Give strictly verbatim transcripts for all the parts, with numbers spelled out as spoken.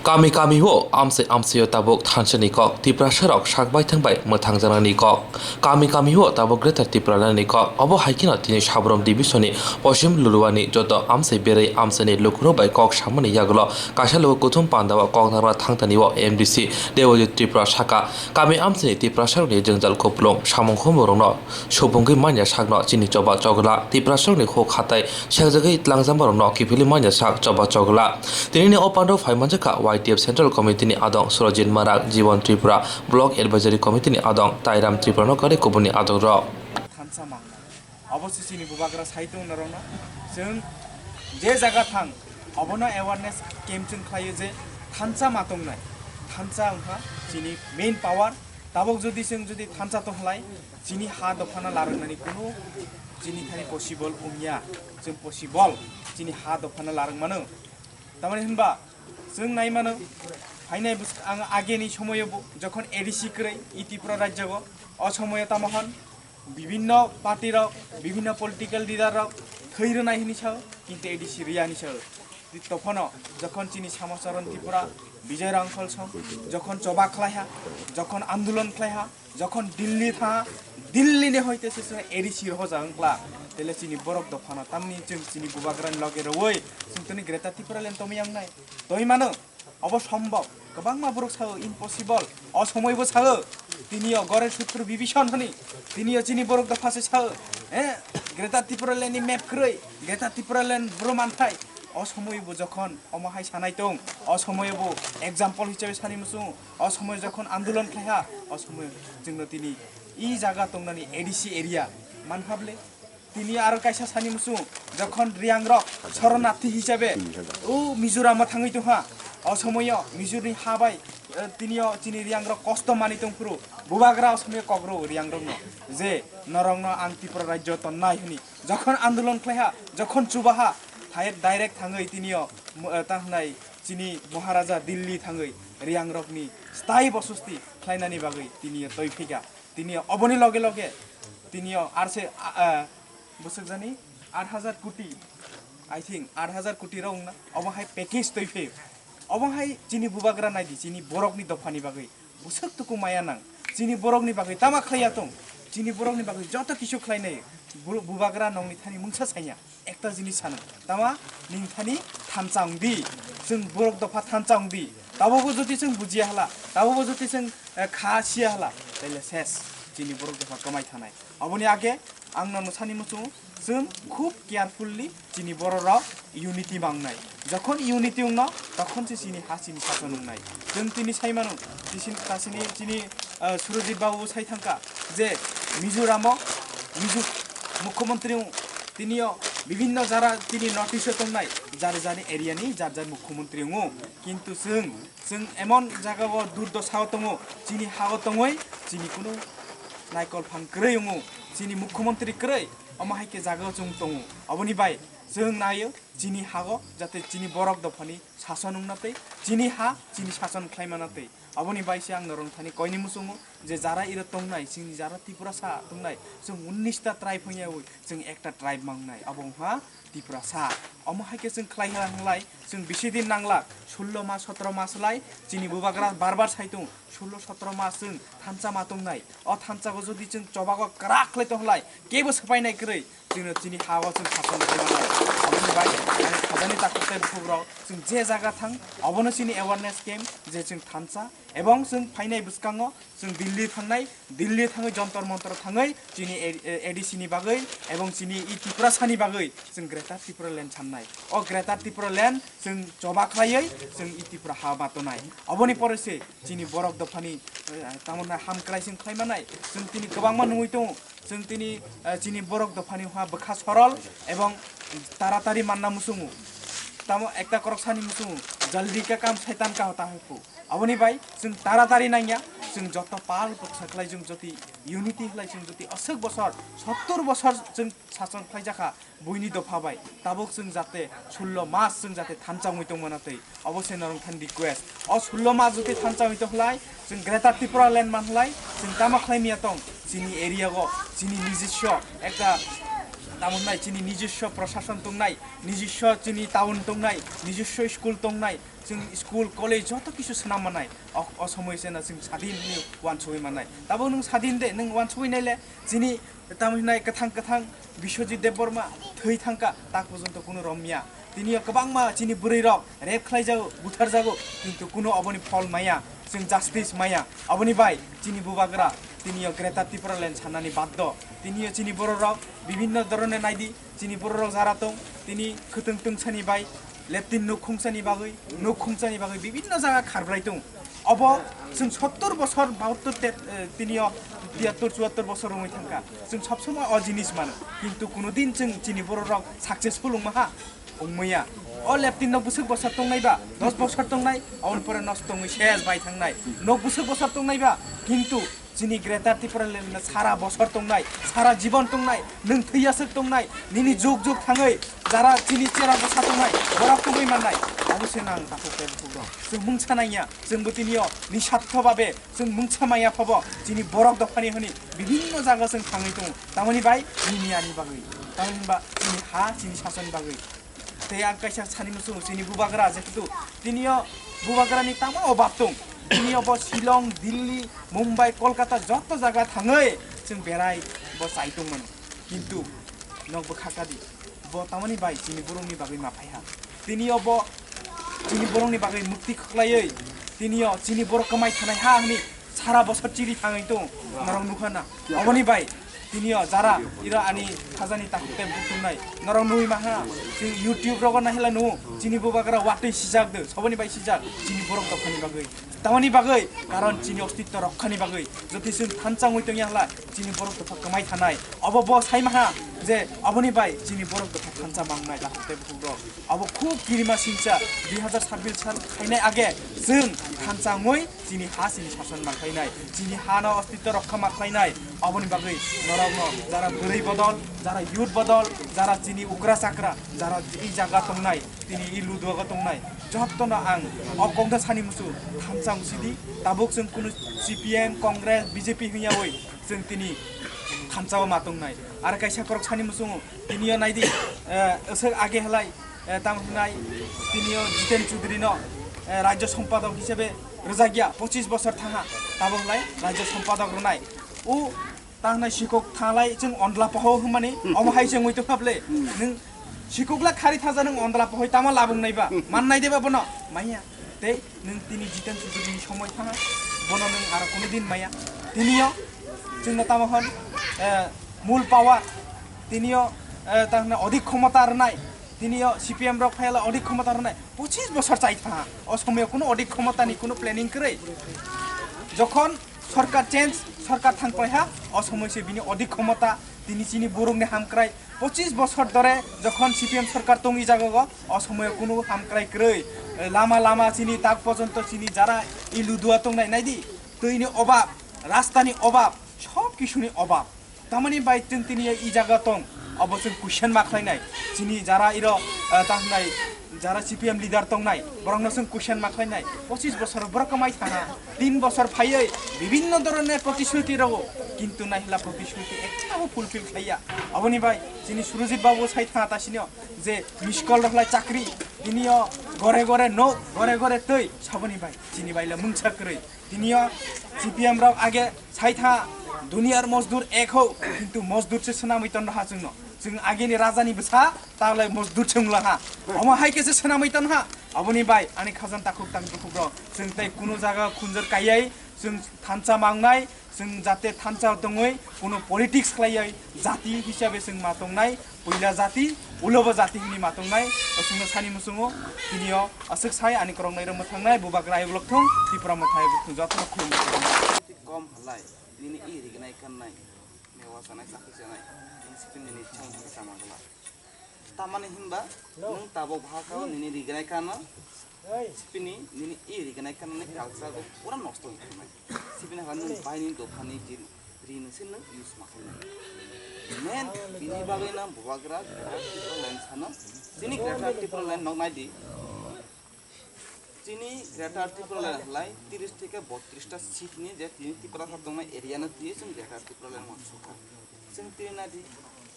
Kami kami o amchai amchai o tabuk thansa ni kok, Tiprasa rok sak bai thang bai mwthang jana ni kok. Kami kami o tabuk Greater Tipraland ni kok. Obo hai kheno tini Sabrum Division ni Poshim Luluwa ni joto amchai berai amchai ni lukurok bai kok samani yagulo kaisa luku kuthum panda o kok narwkna thang tani o M D C Debojit Tripura saka. Kami amchai ni Tiprasa rok ni jwngjal kupulung samung humung rok no subungwi manya sak no chini choba chogla. Tiprasa rok ni huk hatai Sengjagwi tlangjama rokno kiphilwi manya sak choba chogla. Tini ni o pando phai manjakha Y T F Central Committee ni adong Surojit Marak, Jibon Tripura, Block Advisory Committee ni adong Tairam Tripura no kari kubuni adong rok. Thansa mang. Obo se chini bubagra sai tong norokno. Chwng je jaga thang, obono awareness camp chwng khlaio je thansa ma tongnai. Thansa wngkha chini main power. Tabok jodi chwng jodi thansa tong khlai, chini ha dophano larwknani kunu chini thani possible wngya, chwng possible chini ha dophano larwk mano. Tamani hwnba chwng nai mano, phainai bwswk ang ageni somoyo bo jokhon A D C kwrwi E Tripura rajyogo, o somoyo tamo hwn bibhinno party rok, bibhinno political leader rok thwi rwnai hwnwi sao, kintu A D C rwya hwnwi sao. Tophano jokhon chini Samacharan Tripura, Bijoy Rangkhol song jokhon choba khlaiha, jokhon andolon khlaiha, jokhon Delhi tha, Delhi ni hoite se se A D C rohoja wngkla, tele chini borok dophano tamni chwng chini bubagrani loge rwui chwng tini Greater Tipraland tomwi wngnai. Twi mano, obo sombok, kwbangma borok sao impossible, o somoibo sao, tini o gore sutru Bibhishan hwnwi, tini o chini borok dopha se sao, eh, Greater Tipraland ni map kwrwi, Greater Tipraland bro manthai, o somoibo jokhon omo hai sanai tong, o somoibo example hisabe sani muchung, o somoi jokhon andolon khlaiha, o somoi chwngno tini i jaga tongnani A D C area manhable. Tini aro kaisa sani muchung, jokhon Riyangrok soronarthi hisabe o Mizoramo thangwi tongha, o somoio Mizorni ha bai, eh, tinio chini Riyangrok kosto mani tongphuru, bubagra o somoio kokro Riyangrokno je norokno ang Tripura rajyo tonnai hwnwi jokhon andolon khlaiha, jokhon chubaha, thai direct thangwi tinio mo-, eh, ta hwnai chini Maharaja Delhi thangwi Riyangrokni stai bosusti khlainani bagwi tinio twi phika. Tini oboni loge loge tini o arse, a, a, bwswk jani aat hajar koti, I think aat hajar koti rok wngna obo hai package twi phaio. Obo hai chini bubagra naidi, chini borokni dophani bagwi bwswk tuku maya nang, chini borokni bagwi tama khlaiya tong, chini borokni bagwi joto kisu khlainai, bu-, bubagra nongni thani mungsa sanya. Ekta jinis sano, tama nini thani thansa wngdi, chwng borok dopha thansa wngdi, tabobo jodi chwng bujiya hala, tabobo jodi chwng, eh, kha siya hala, taile ses, chini borok dopha kwmai thanai. Aboni age ang nono sani muchungo, chwng khub carefully chini bororok unity mangnai. Jokhon unity wngno, tokhon se chini ha chini sason wngnai. Chwng tini sai mano, chini, chini, chini, eh, Surojit Babu sai thangka je Mizoramo Mizo Mukhyamantri wng, tinio bibhinno jara tini North East o tongnai, jari jari area ni jar jar Mukhyamantri wngo. Kintu chwng, chwng emon jaga o durdosha o tongo, chini ha o tongoi, chini kunu naikol phang kwrwi wngo, chini Mukhyamantri kwrwi, omo hai khe jaga o chwng tongo. Aboni bai chwng naio, chini ha o jate chini borok dophani sason wngna tei chini ha chini sason khlai mana tei. Aboni bai se ang norok thani koini muchungo je jara iro tongnai, chini jara Tiprasa tongnai, chwng unnish ta tribe wngyawi chwng ekta tribe mangnai, abo wngkha Tiprasa. Omo hai khe chwng khlai hala wnglai, chwng bisi din nanglak, sullo mas, sotro mas lai chini bubagra bar bar sai tongo, sullo sotro mas chwng thansa ma tongnai. O thansa o jodi chwng chobago kwrak khlai tong lai, kebo swpainai kwrwi, chwngno chini ha o chwng sason khlai mano. Aboni bai ani khajani takhuk tei bukhukrok chwng je jaga thang, obono chini awareness camp je chwng thansa, ebong chwng phainai bwskango chwng Delhi thangnai, Delhi thangwi Jantar Mantar thangwi chini A-, A D C ni bagwi ebong chini i Tiprasa ni bagwi chwng Greater Tipraland samnai. O Greater Tipraland chwng choba khlaiwi chwng i Tripura ha ma tonai. Oboni pore se chini borok dophani, eh, tamona hamkrai chwng khlai manai. Chwng tini kwbangma nugwi tongo. Chwng tini, eh, chini borok dophani wngkha bwkha sorol ebong taratari manna muchungo. Tamo ekta korok sani muchungo, "Jaldi ka kam shaitan ka hota hai" phu. Aboni bai chwng taratari nangya, chwng joto pal baksa khlai chwng joti unity khlai chwng joti aswk bosor, sottor bosor chwng sason khlaijakha buini dopha bai. Tabuk chwng jate sullo mas chwng jate thansa wngwi tongmana tei. Obo se norok thani request. O sullo mas jotwi thansa wngwi tong khlai, chwng Greater Tipraland man khlai, chwng tama khlai miya tong, chini area go, chini nijiswa ekta Tamo hwnai chini nijoswo prashason tongnai, nijoswo chini town tongnai, nijoswo school tongnai, chwng school, college joto kisu swnam manai. O, o somoi seno chwng sadin hwnwi uansugwi mannai. Tabuk nwng sadin de, nwng uansugwi naile chini tamo hwnai kwthang kwthang Biswajit Debbarma thwi thangkha, tak porjonto kunu romya. Tini o kwbangma chini bwrwi rok rape khlaijago, butharjago, kintu kunu oboni phol maya, chwng justice maya. Oboni bai chini bubagra tini o Greater Tipraland sanani baddo. Tini o chini bororok bibinno dhoroner naidi, chini bororok jara tong, tini khwtwng tungsani bai, leptin nuk khungsani bagwi, nuk khungsani bagwi bibinno jaga kharblai tong. Obo chwng sottor bosor, bahattor, tet-, eh, tini o tiyattor, chuattor bosor wngwi thangkha. Chwng sob somoi o jinis mano, kintu kunu din chwng chini bororok successful wngma ha. Wngmaya. O leptin nok bwswk bosor tongnai ba, dos bosor tongnai, aboni pore nosto wngwi ses bai thangnai. Nok bwswk bosor tongnai ba, kintu chini Greater Tipraland sara bosor tongnai, sara jibon tongnai, nwng thwiya swk tongnai, nini jug jug thangwi jara chini chera bwsa tongnai, borok tongwi mannai. Abo se nang takhuk tei bukhuk rok. Chwng mungsa nangya, chwngbo tini o nisartho babe, chwng mungsa maya phabo, chini borok dophani hwnwi bibinno jaga chwng thangwi tongo. Tamoni bai nini ani bagwi, tamoni ba chini ha, chini sasoni bagwi. Tei ang kaisa sani muchungo chini bubagra, jehetu tini o bubagrani tamo obab tong. Tini o bo Shillong, Delhi, Mumbai, Kolkata joto jaga thangwi chwng berai bo chai tongmani. Kintu nok bwkha kadi, bo tamoni bai chini borokni bagwi ma phaiha. Tini o bo chini borokni bagwi mukti khuklaiwi tini o chini borok kwmai thanai ha hwnwi sara bosor chiri thangwi tong norok nukha na. Oboni bai tini o jara iro ani khajani takhuk tei bukhuk tongnai norok nugwi maha. Chini YouTube rogo nahila nu chini bubagra watwi sijak de, soboni bai sijak chini borok dophani bagwi. Tamoni bagwi, karon chini ostitto rokhani bagwi jodi chwng thansa wngwi tongya hla chini borok dopha kwmai thanai. Obo bo sai maha je oboni bai chini borok dopha thansa mangnai takhuk tei bukhuk rok. Abo khub kirima singcha, dui hazar sabbish sal khainai age chwng thansa wngwi chini ha chini sason ma khlainai, chini ha no ostitto rokha ma khlainai. Aboni bagwi norokno jara bwrwi bodol, jara youth bodol, jara chini ukra chakra, jara i jaga tongnai, tini i luduago tongnai, jotono ang o kokno sani musu thansa wngsidi. Tabuk chwng kunu C P M, Congress, B J P hwnyawi chwng tini thansa o ma tongnai. Ar kaisa korok sani musungo tini o naidi, eh, aswk age halai, eh, tamo hwnai tini o Jiten Chaudhary no, eh, Rajya Sampadok hisabe rwjakya pochis bosor thaha, tamo hwnai Rajya Sampadok rwnai. O ta hwnai sikok thalai chwng ondla poho hwnmani, omo hai chwng ui tongkha ble. Nwng sikok la khari thaja nwng ondla pohoi tamo labung naiba, man nai deba bono, manya. Tei nwng tini Jiten Chaudhary ni somoi thaha, bono nwng aro kunu din maya. Tini o chwngno tamo hwn, eh, mul power, tini o, eh, ta hwnai odik khomota rwnai, tini o C P M rok phaila odik khomota rwnai, pochis bosor chai thaha, o somoyo kunu odik khomota ni kunu planning kwrwi. Jokhon sorkar change, sorkar thang klaiha, o somoi se bini odik khomota, tini chini borokni hamkrai, pochis bosor dore jokhon C P M sorkar tongwi jago, o somoyo kunu hamkrai kwrwi, lama lama chini tak porjonto chini jara i ludua tongnai naidi, twini obab, rastani obab, sob kisuni obab. Tamoni bai chwng tini i jaga tong, abo chwng question ma khlainai. Chini jara iro, eh, ta hwnai, jara C P M leader tongnai, borokno chwng question ma khlainai. Pochis bosor borok kwmai thaha, tin bosor phaiwi bibinno dhoronor protishruti rogo, kintu naihla protishruti ektabo fulfill khlaiya. Aboni bai chini Surojit babu sai thaha ta sini o je miss call rok lai chakri, tini o gore gore nok, gore gore twi, saboni bai chini baila mungsa kwrwi. Tini o C P M rok age sai tha, duniyar mozdur ek ho, kintu mozdur se swnamwi ton raha chwngno. Chwng agini rajani bwsa, taglai mozdur se wngla ha. Omo hai khe se swnamwi ton ha. Aboni bai ani khajan takhuk tang tukhuk rok. Chwng tei kunu jaga khunjor kaiyai, chwng thansa mangnai, chwng jate thansa tongwi kunu politics khlaiwi jati hisabe chwng ma tongnai. Puila jati, ulobo jati hini ma tongnai, aswkno sani muchungo, tini o aswk sai ani koroknai rok mwthangnai, bubagra ayuk lok thung, Tripura mwthai ayuk lok thung, jotono khulumkha. Kom halai, nini i rignai kannai, mewa sanai, chakri sanai, nini sipin nini chang thang sama gala. Tamani hinba, nung tabo bhakao nini rignai kanno, Sipini nini i rignai kanani culture bo pura nosto wngkha nai. Sipini hwnba nung baini dophani jil ri nungsi nung use ma khainai. Main bini bagwi nang bubagra Greater Tipraland sano. Chini Greater Tipraland nok nai di. Chini Greater Tipraland halai tiris theke botris ta seat ni je tini Tipra sa tongnai area no twi chwng Greater Tipraland wansukha. Chwng twi nai di.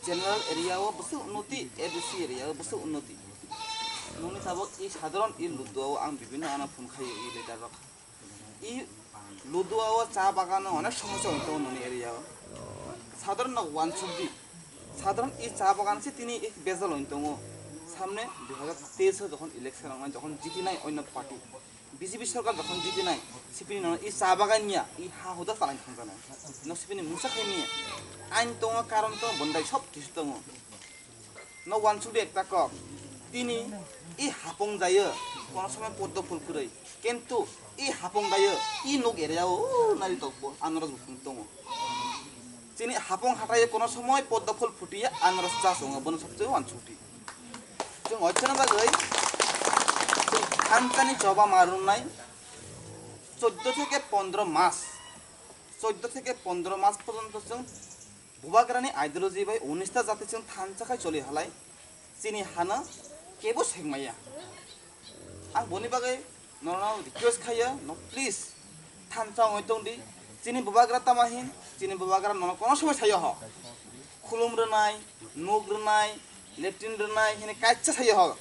General area o bwswk unnoti, A D C area o bwswk unnoti. Nokni tabuk i sadharon i Ludua o ang bibhinno ano phone khaio i leader rok. I Ludua o cha bagan o onek somosya wng tongo nokni area o. Sadharon no wansuk di. Sadharon i cha bagan se tini i bejal wng tongo. Samne dui hajar teis o jokhon election wngnai, jokhon jitinai onno party, B J P sorkar jokhon jitinai, sipini no i cha bagan ya, i ha huda chalai thangjanai. No sipini mungsa khaimya. Ain tongo, karon tongo, bondai sob kisu tongo. No wansuk di ekta kok. Tini i hapong jayo, kono somoi poddo phul kwrwi. Kintu i hapong jayo, i nuk area o, o nari tokbo, anaros buphang tongo. Chini hapong hatai kono somoi poddo phul phutiya, anaros cha songo, bono sabse wansuk di. Chwng oichana bagwi chwng thanchani choba ma rwnai choddo theke pondro mas, choddo theke pondro mas porjonto chwng bubagrani ideology bai unis ta jati chwng thansa khai choli halai chini hano kebo sengmaya. Ang boni bagwi nono request khaiya, no please thansa wngwi tongdi. Chini bubagra tama hin, chini bubagra nono kono somoi sayo ho. Khulum rwnai, nuk rwnai, latrine rwnai hini kaisa sayo ho.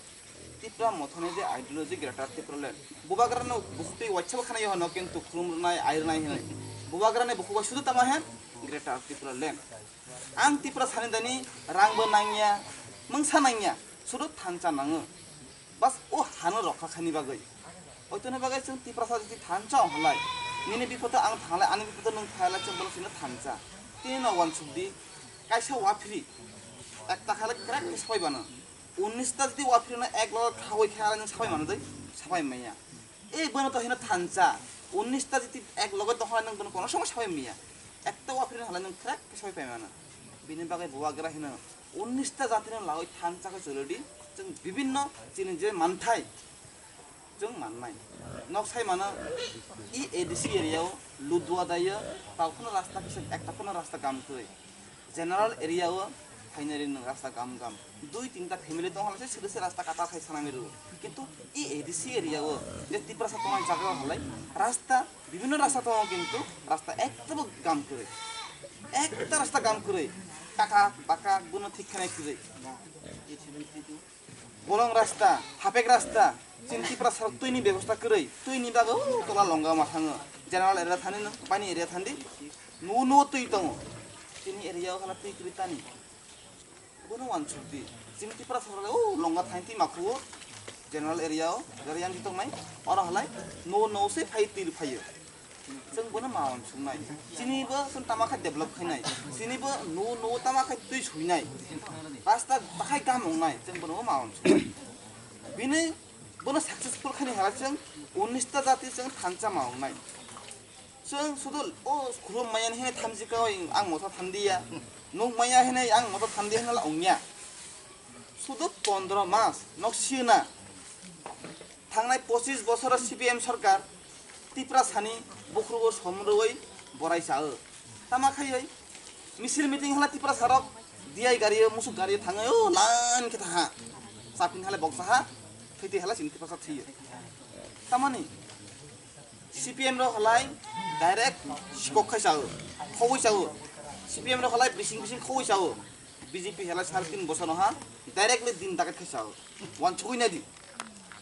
Tipra mothani je ideology Greater Tipraland. Bubagrano bukhuk twi waisa bo khanayo hino, kintu khulum rwnai, ai rwnai hinwi. Bubagrani bukhuk bai sudu tama hen Greater Tipraland. Ang Tipra sani dani rang bo nangya, mungsa nangya, sudu thansa nango. Bas o hano rokha khani bagwi. Oitoni bagwi chwng Tiprasa jati thansa ong halai. Nini bipodo ang thanglai, ani bipodo nwng thanglai, chwng bono sino thansa. Tini no wansuk di, kaisa waphiri. Ekta khalai crack khe sabai bano. Unis ta jodi waphirino ek loge khawi khe halai nwng sabai mano dei? Sabai maya. Ei bono to hino thansa. Unis ta jodi ek loge tongkha nwng bono kono somoi sabai maya. Ekta waphirino halai nwng crack khe sabai pai mano. Bini bagwi bubagra hino unis ta jatino lagwi thansa khe choli di. Chwng bibinno chini je manthai chwng mannai. Nok sai mano, i A D C area o Ludua dayo, tao phano rasta kisa, ekta phano rasta gam kwrwi. General area o phainari nwng rasta gam gam. Dui tinta family tong halai se siri se rasta kata khai sanami rw. Kintu i A D C area o je Tiprasa tongnai jaga o halai rasta, bibinno rasta tongo kintu rasta ekta bo gam kwrwi. Ekta rasta gam kwrwi. Kaka, baka, bono thik khanai kwrwi. Bolong rasta, hapek rasta, chini Tiprasa rok twini bebosta kwrwi, twini bagwi o tola Longa ma thango. General area thani no, bani area thandi, nuo nuo twi tongo. Chini area o hala twi kwrwi tani. Bono wansuk di. Chini Tiprasa rok o Longa thani twi makhuo, general area o, gari yang tongmai, oro halai nuo nuo se phai twi phaio. Chwng bono ma wansuknai. Chini bo chwng tama khe develop khainai. Chini bo nuo nuo tama khe twi suinai. Rasta bakhai gam wngnai. Chwng bono ma wansuknai. Bini bono successful khaini hala chwng unis ta jati chwng thansa ma wngnai. Chwng sudu o khulum maya hinwi thamjika ang motha thandiya. Nuk maya hinwi ang motha thandiya hinwi la wngya. Sudu pondro mas nok sina. Thangnai pochis bosoro C P M sorkar Tiprasani bukhrugo somrwui borai chao. Tama khaiwi misil meeting hala Tiprasarok D I gario, musuk gario thangwi o line khe thaha. Chapin hala boksa ha, thwitwi hala chini Tiprasa thiyo. Tamani C P M rok halai direct sikok khai chao, khogwi chao. C P M rok halai bising bising khogwi chao. B J P halai sare tin bosor no ha directly din daket khai chao. Wansugwi nai di.